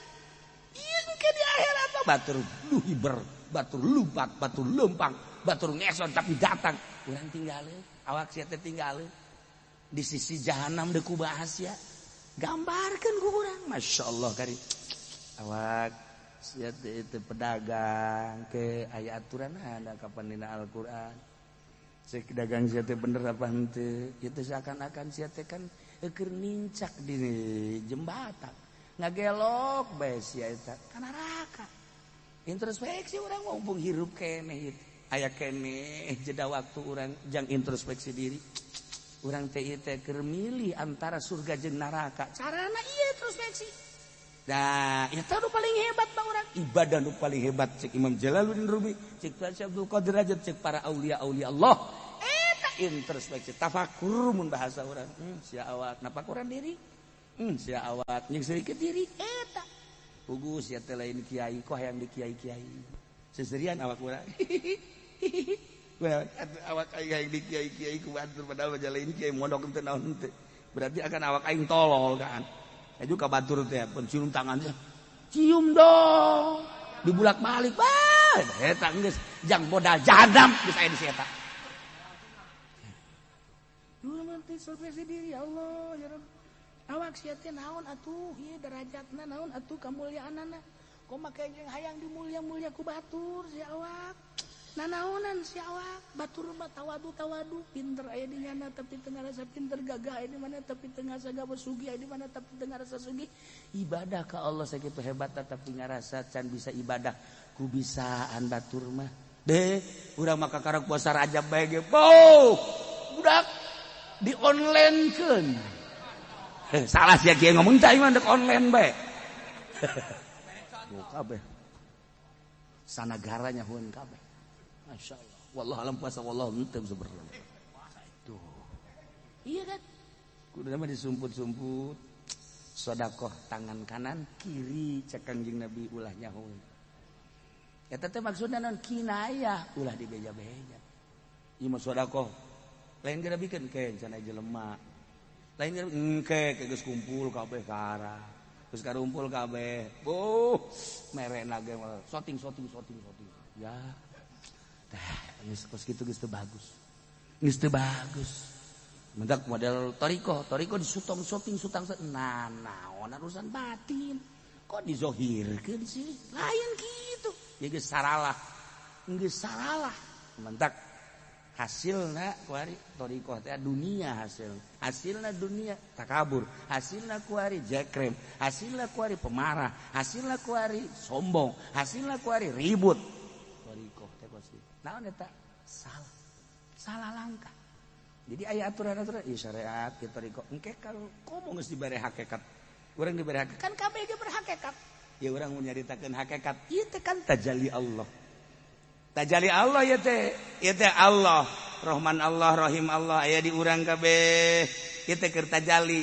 Ieu ke di akhirat mah batur lu hiber, batur lumpat, batur leumpang, batur ngeson tapi datang. Urang tinggalin, awak sia teh tinggalin. Di sisi jahanam deuk kubahas sia. Gambarkeun ku urang, masyaallah kari. Awak sia teh itu pedagang ke aya aturan ada kapan dina Al-Qur'an. Cek dagang sia teh bener apa henteu? Ieu teh seakan-akan sia teh kan keur nincak di jembatan. Ngagelok bae sia eta ka neraka. Introspeksi urang mumpung hirup keneh ieu. Aya keneh jeda waktu urang jang introspeksi diri. Urang teh ieu teh keur milih antara surga jeung neraka. Carana ieu introspeksi. Nah, eta nu paling hebat bang urang. Ibadah nu paling hebat cek Imam Jalaluddin Rumi, cek Syekh Abdul Qadir Rajab, cek para aulia-aulia Allah. Eta introspeksi, tafakur mun bahasa urang. Sia awak napakuran diri. Sia awak nyengserikeun diri eta. Puguh sia teh lain kiai kok hayang di kiai-kiai. Seserian awak urang. Awak aing hayang di kiai-kiai ku batur padahal mah lain kiai mondok teu naon teu. Berarti akan awak aing tolol kan. Aju ka batur teh pun cium tangannya. Cium dong. Dibulak-balik. Wah, eta geus jang modal jahanam geus aya di si eta. Dulu nanti introspeksi diri ya Allah ya Rabb. Awak sia teh naon atuh ieu derajatna naon atuh kamulyaanana. Kumaha jeung hayang dimulya-mulya ku batur sia awak. Nanaonan sia awak, batur mah tawadu-tawadu, pinter aya di nyana tapi teu ngarasa pinter, gagah aya di mana tapi teu ngarasa gagah, sugih aya di mana tapi teu ngarasa sugih. Ibadah ka Allah sakitu hebat tapi ngarasa can bisa ibadah ku bisaan batur mah. Deh, urang mah kakara puasa Rajab bae ge. Boh, budak di online-keun. Salah sia kieu ngomong teh mah dek online bae. Buka kabeh. Sanagaranya hueun kabeh. Masya Allah. Wallahu alam puasa wallahu henteu sebenarnya. Tuh. Iya kan? Kudu mah disumput-sumput. Sedekah tangan kanan kiri cek Kangjeng Nabi ulah nyaho. Eta teh maksudna naon kinayah ulah dibeja-beja. Ieu mah sedekah. Lain geura bikeun ke cenah jelema. Lain geura engke ke geus kumpul kabeh ka arah. Geus karumpul kabeh. Boh, merena ge soting soting soting soting. Ya. Tah, geus kos kitu geus teu bagus. Geus teu bagus. Mendak model toriko, toriko disutong sotting sutang nah naon urusan batin. Kok dizohirkeun sih? Lain kitu. Ya geus saralah. Geus saralah. Mendak hasilna kuari toriko teh dunia hasil. Hasilna dunia takabur, hasilna kuari jekrem, hasilna kuari pemarah, hasilna kuari sombong, hasilna kuari ribut. Toriko teh kos kitu. Naon eta? Salah. Salah langkah. Jadi aya aturan-aturan ieu syariat ieu toriko. Engke kalau komo geus dibere hakikat. Urang dibere hakikat kan kabeh ge berhakikat. Ya urang mun nyaritakeun hakikat ieu teh kan tajalli Allah. Tajalli Allah ieu teh, ieu teh Allah, Rahman Allah, Rahim Allah aya di urang kabeh. Ieu teh keur tajalli.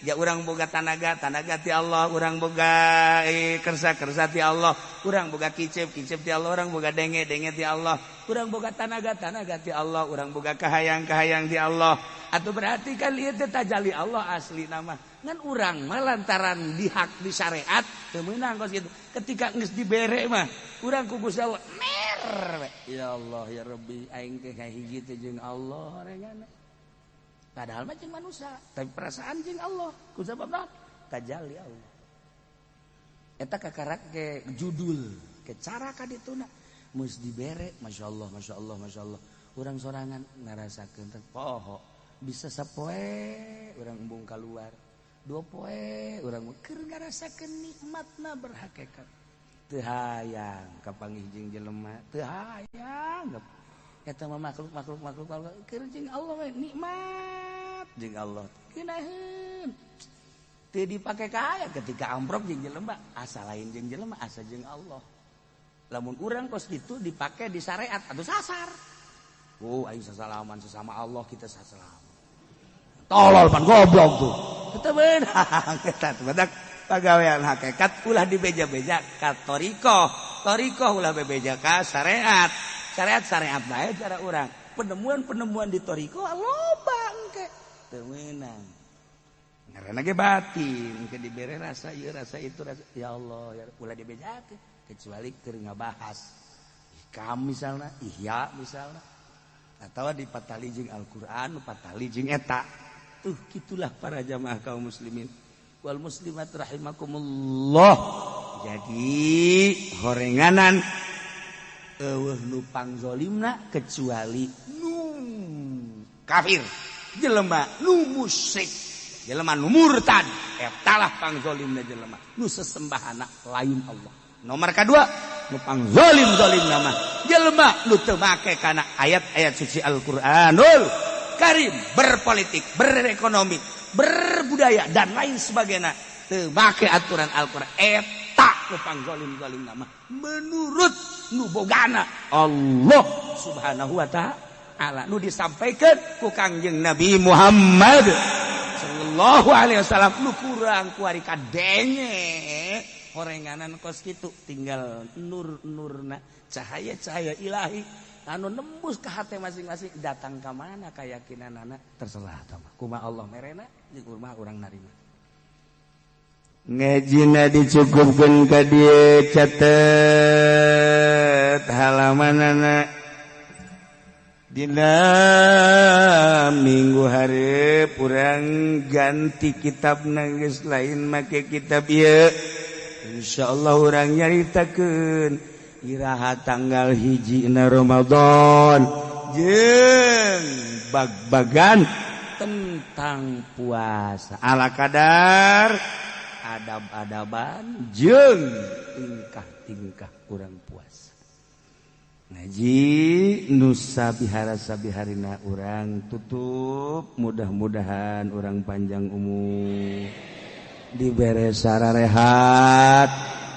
Ya urang boga tanaga, tanaga ti Allah, urang boga kersa, kersa ti Allah, urang boga kicep, kicep ti Allah, urang boga denge, denge ti Allah, urang boga tanaga, tanaga ti Allah, urang boga kahayang, kahayang ti Allah. Atau berarti kan ieu teh tajali Allah asli nama. Ngan urang mah lantaran dihak di syariat teu meunang kos kitu. Ketika geus dibere mah urang ku Gusti Allah mer. Ya Allah ya Rabbi, aing teh kahiji teh jeung Allah horenganna. Padahal mah jeung manusia, tapi perasaan jeung Allah. Ku sabab naon? Tajali Allah. Eta kakarak ke judul, ke cara ka dituna. Geus dibere, masyaallah, masyaallah, masyaallah. Urang sorangan ngarasakeun teh poho. Bisa sapoe urang embung kaluar. Dua poe urang keur ngarasakeun nikmatna berhakikat. Teu hayang kapanggih jeung jelema, teu hayang. Eta mah makhluk makhluk makhluk makhluk keur jeung Allah we nikmat jeung Allah. Keunaheun. Teu dipake kaya ketika amprok jeung jelema, asa lain jeung jelema, asa jeung Allah. Lamun urang kos kitu dipake di syariat atau sasar. Oh, aing sasalaman sesama Allah, kita sasalaman. Tolol pan goblok tuh. Teu meunang eta teh badak pagawean hakikat ulah dibeja-beja ka thoriqoh. Thoriqoh ulah bebeja ka syariat. Syariat-syariat bae cara urang. Penemuan-penemuan di thoriqoh loba engke. Teu meunang. Ngaranna ge batin, engke dibere rasa ieu rasa itu rasa ya Allah ya ulah dibejakeun kecuali keur ngabahas hikam misalna, ihya misalna. Atau di patali jeung Al-Qur'an, patali jeung eta. Tuh gitulah para jamaah kaum muslimin wal muslimat rahimakumullah. Jadi horenganan eueuh nu pangzolimna kecuali nu kafir, jelema nu musyrik, jelema nu murtad, eta lah pangzolimna jelema nu sesembahana lain Allah. Nomor kedua nu pangzolim-zolimna mah jelema nu teu make kana ayat-ayat suci Al-Qur'anul Karim, berpolitik, berekonomi, berbudaya dan lain sebagainya teu make aturan Al-Qur'an, eta nu pangzolim-zolimna mah menurut nu bogana Allah Subhanahu wa ta'ala nu disampaikan ku Kangjeng Nabi Muhammad sallallahu alaihi wasallam. Nu kurang kuari kadenge horenganan kos kitu tinggal nur-nurna cahaya-cahaya ilahi anu nembus ke hati masing-masing datang ke mana keyakinanana terserah tah kumaha Allah merena jeung kumaha urang narima. Ngajina dicukupkeun ka dieu, catet halamanana dina minggu hareup urang ganti kitab geus lain make kitab ieu. Insyaallah urang nyaritakeun iraha tanggal 1 na Ramadan jeung bag-bagan tentang puasa ala kadar adab-adaban jeung tingkah-tingkah kurang puasa. Ngaji nusa bihara sabiharina urang tutup, mudah-mudahan urang panjang umur, dibere sararehat,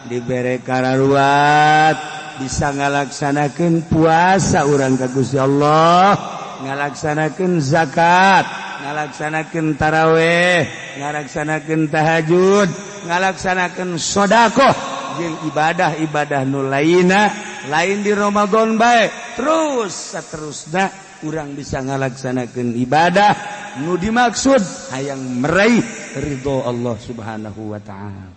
dibere kararuat, bisa ngalaksanakeun puasa urang ka Gusti Allah, ngalaksanakeun zakat, ngalaksanakeun taraweh, ngalaksanakeun tahajud, ngalaksanakeun sedekah jeung ibadah-ibadah nu lainna lain di Ramadan bae terus seterusna urang bisa ngalaksanakeun ibadah nu dimaksud hayang meraih ridho Allah Subhanahu wa ta'ala.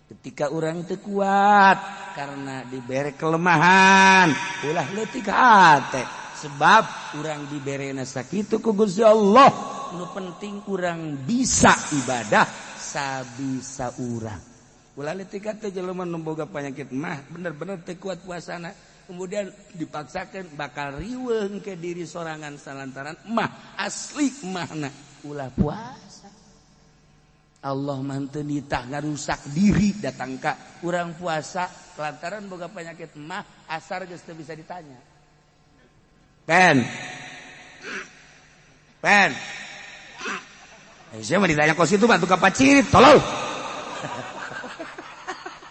Ketika urang teu kuat karena dibere kelemahan, ulah leutik hate sebab urang diberena sakitu ku Gusti Allah. Nu penting urang bisa ibadah sabisa urang. Ulah leutik hate jelema nu boga penyakit mah bener-bener teu kuat puasana, kemudian dipaksakan bakal riweuh ke diri sorangan salantaran mah asli mahna ulah puasa. Allah mah teu nitah ngarusak diri datang ka urang puasa lantaran boga penyakit mah asar geus teu bisa ditanya. Pen. Pen. Saya mah ditanya kos itu batu kapacirit, tolol.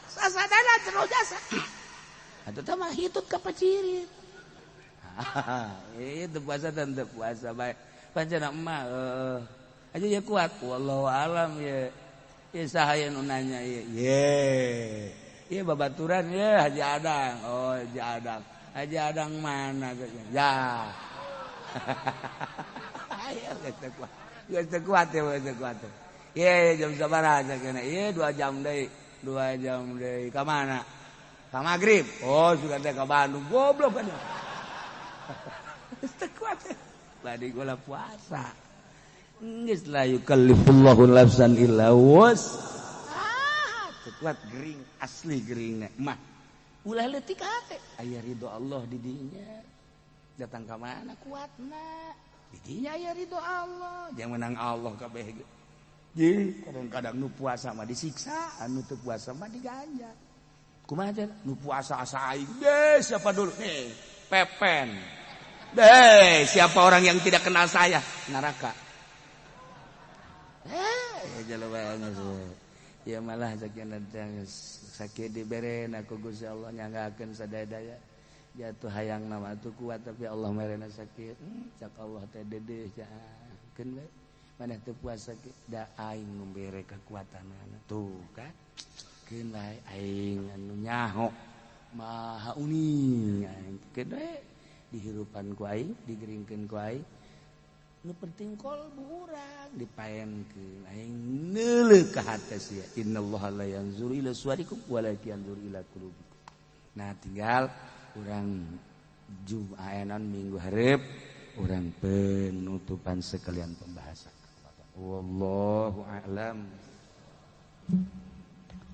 Sasadana jero jasa. Atuh teh mah hitut kapacirit. Itu puasa dan teu puasa bae. Pancen mah Aja ya kuat. Wallahu alam ya. Ya saha nu nanya ya. Ye. Iya babaturan ya Haji Adang. Oh Haji Adang. Haji Adang mana? Ya. Ayo geus teu kuat. Geus teu kuat ya, geus teu kuat. Ye jam sabaraha cenah? Ieu 2 jam deui. 2 jam deui. Ka mana? Ka magrib. Oh, sudah teh ka Bandung. Goblok kan. Geus teu kuat. Bade gula puasa. Geus la yukallifullahu nafsan illa wus. Kuat gering asli gering mah ulah leutik hate aya ridho Allah di dinya datang ka mana kuatna di dinya aya ridho Allah jangan menang Allah kabeh ge kadang-kadang nu puasa mah disiksa anu teu puasa mah diganjar kumaha teh nu puasa asa aing deh siapa dulu nih pepen deh siapa orang yang tidak kenal saya neraka jelema ya malah sakit dibere aku Gusti Allah nyanggakeun sadaya-daya jatuh hayang nama tuh kuat tapi Allah merena sakit cak Allah teh dedeh keun we maneh teu puasa da aing nu bere kekuatanana tuh kan keun bae aing anu nyaho maha uning aing keun we dihirupan ku aing digeringkeun ku aing nu penting kolbu urang dipaenkeun aing neuleuh ka hate sia innallaha la yanzuru ila suwarikum walakin yanzuru ila qulubikum. Nah tinggal urang Jumaenan minggu hareup urang penutupan sekalian pembahasan. Wallahu a'lam.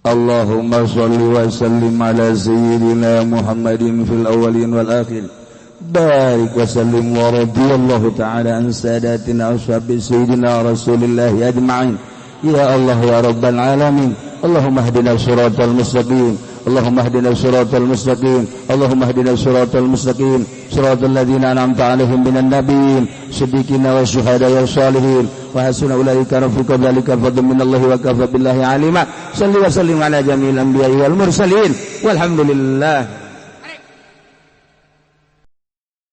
Allahumma shalli wa sallim ala sayyidina Muhammadin fil awwalin wal akhirin. Barik wa sallim wa radiyallahu ta'ala an sadatina ashabi sayyidina Rasulillah ajma'in. Ya Allah ya Rabbal alamin. Allahumma hdina siratal mustaqim. Allahumma hdina siratal mustaqim. Allahumma hdina siratal mustaqim. Siratal ladzina an'amta 'alaihim minan nabiyyin, siddiqina wasyuhada wassalihin. Wa hasuna ulaika rafiqa dzalika fadlun minallahi wa kafa billahi alima. Salli wa sallim ala jami'il anbiya'i wal mursalin. Walhamdulillah.